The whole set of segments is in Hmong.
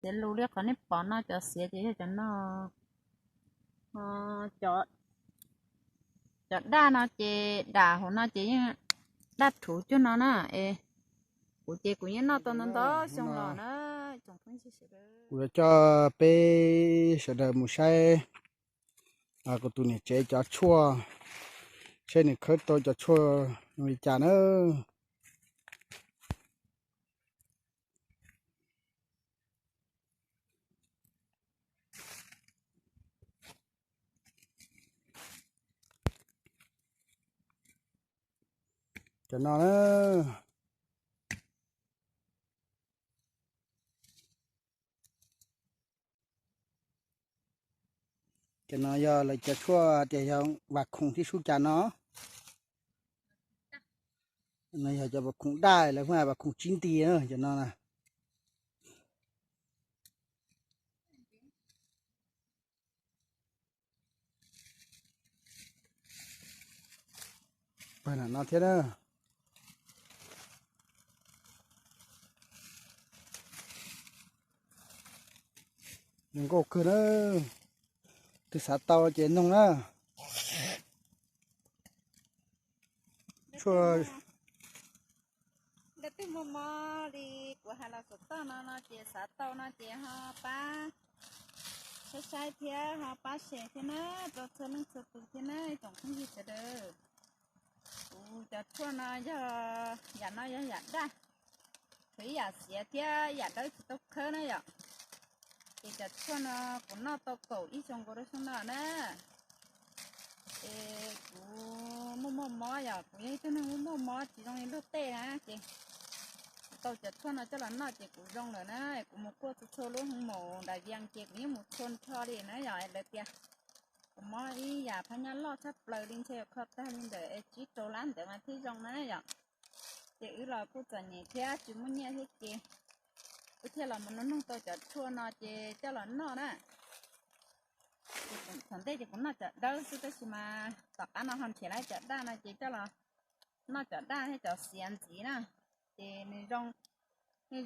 Xiav lus li qhov nej pom no, cov xiav ces yog cov no. Cov daj no ces dam hauv no ces yeej daj rhuv cuag no na. Es kuv ces kuv yeej noj tau ntau ntau xyoo los na. Kuv yuav coj peb sawv daws mus saib kuv tus niam tsev cov tshuaj, saib nws khawb tau cov tshuaj zoo li cas na. Cov no na. Cov no yog lawv cov tshuaj tias yog vam khoom thiab sub cas no. No yog cov vam khoom daj, lawv pheej hais vam khoom tsib nti na, cov no na. Pawg no thiab na. Zoo nkauj kawg na. Tus xav tau ces noog na. Tshuaj, leej twg muaj mob li kuv hais los saum toj no no ces xav tau no ces ho pab saib saib thiab ho pab share thiab na, rau txhua leej txhua tus thiab na, tsoom phooj ywg sawv daws. Kuv cov tshuaj no yog yam no yog yam daj, tshuav ib yam xiav thiab yam dawb tsis tau khawb na yom. Ces cov tshuaj no kuv noj tau kaum ib xyoo nkaus rau xyoo no na. Es kuv muaj muaj mob yom, kuv yog ib tug neeg muaj muaj mob tsis zoo li luag tej na ces kuv tau cov tshuaj no coj los noj ces kuv zoo lawm na. Kuv mus kuaj txhua txhua lub hoo maum nram Vias ces kuv yeej mus txhua nrho li na yom. Lawv tias kuv mob ib yam phab nyaj loj tshaj plaws li ntshe yuav kho tag li ntawm tsib rau lab ntawd mas thiaj zoo na yom. Ces wb los kuj txom nyem thiab tsis muaj nyiaj thiab ces wb thiaj los mus noog noog tau cov tshuaj no ces coj los noj na. Thaum ntej ces kuv noj cov dawb xwb tab sis mas tom qab no ho nrhiav lawm cov daj no ces coj los noj cov daj thiab cov xiav ntxiv na. Ces nws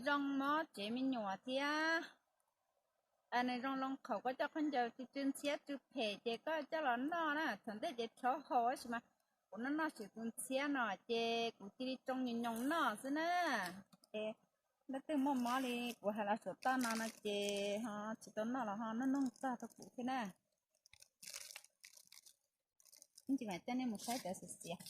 zoo mob tsev me nyuam thiab nws zoo loo khaum, koj coj khaub ncaws tsw tsw ntxhiab tsw phem ces koj coj los noj na. Thaum ntej ces rhuav haus tab sis mas kuv noj noj swm tus ntxhiab no ces kuv cia li tsoo nyoos nyoos noj xwb na. Es leej twg muaj mob li kuv hais los saum toj no no ces ho tsis tau noj los ho noog noog txog rau kuv thiab na. Ib ntsis mam coj nej mus saib cov xiav xiav.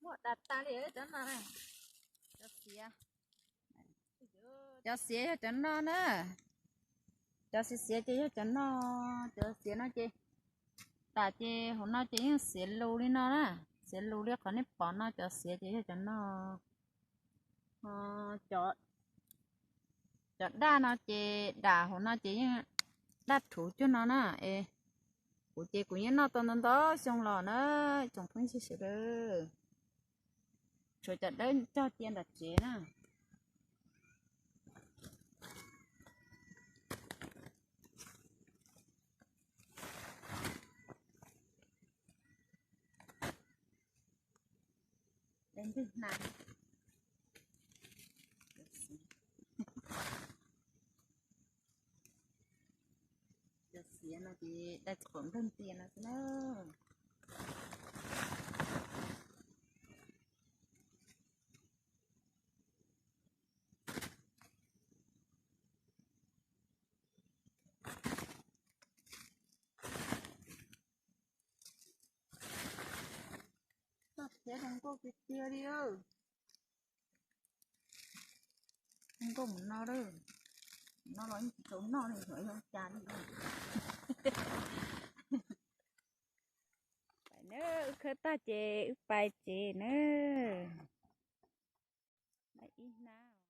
Muaj dab tas li cov no. Cov xiav, cov xiav yog cov no na. Cov xiav xiav ces yog cov no. Cov xiav no ces tas ces hauv no ces yeej xiav lus li no na. Xiav lus li qhov nej pom no, cov xiav ces yog cov no. Cov daj no ces dam hauv no ces yeej daj rhuv cuag no na. Es kuv ces kuv yeej noj tau ntau ntau xyoo los na, tsoom phooj ywg sawv daws. Tshuav cov dawb cog cia nram tsev na. Dai ntwg hnav. Cov xiav no ces dai txhom nplooj ntias no xwb na. Txoj xiav zoo nkauj tiag tiag li. Zoo nkauj mus no lawm. No los yeej tsis tau noj li, xyov zoo cas li. Pais nawb, wb khawb tag ces wb pais tsev nawb. Ib hnab.